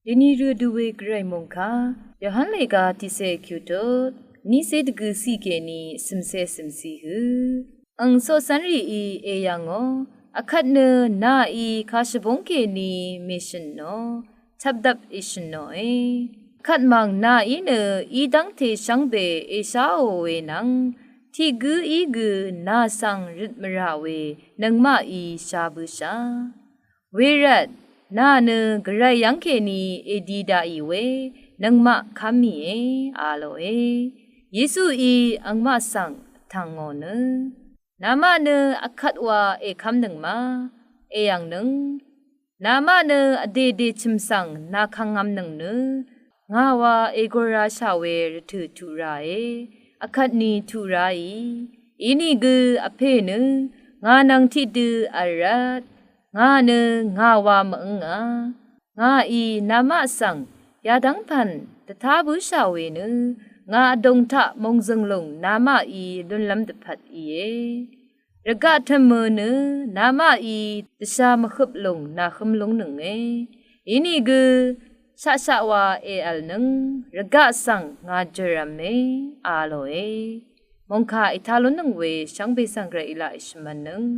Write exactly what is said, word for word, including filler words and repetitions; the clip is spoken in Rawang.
Deni rø dø we Gvray mòngkà Yohan lèga tiqsè kyutut niqsè dvgø̀ ciq kèní cv̀msè cv̀mcì hø. Àng coqcv́nrìí èyv̀ngò, vkvt nø nàí kà shvbóng kèní mèshø̀nò, tvpdvp èshø̀nòe. Vkvt mv̀ng nàí nø í dv́ngte shvngbe èsháò we nvng tiq gǿ í gø nà svng røt mvrà we nøngmaqí shá bǿshà. Wervt nà nø Gvray yv́ng kèní èdi daqì we nøngmaq kv́m mìe, a lòe. Yesuí angmaq svng vtv̀ngò nø, namaq nø vkvt wa èkv́mnøng ma, èyv̀ngnøng. Namaq nø vdèdè chø̀m svng nàkvngvmnøng nø ngà wa ègorashà we rvtø̀ tuq ràe. Vkvt ni tuq ràí, inìgø vpè nø ngà nvng tiqdø vl rvt, ngà nø ngà wa mv́ngà. Ngàí namaq svng yadv́ng pv̀n dvtá bǿshà we nø ngà vdòng taq mòngzø̀ng lùng namaqí lúnlv́m dvpvt íe. Rvgaq tø̀mø nø namaqí dvshà mvhøp lùng nàhǿm lúngnønge. Inìgø shaqshaq wa èv̀lnøng, rvgaq svng ngà jø̀rv̄me, a lòe. Mòngkà ètá lúnnøng we shvngbe svng Gvray í laq èshvmv̄nnøng.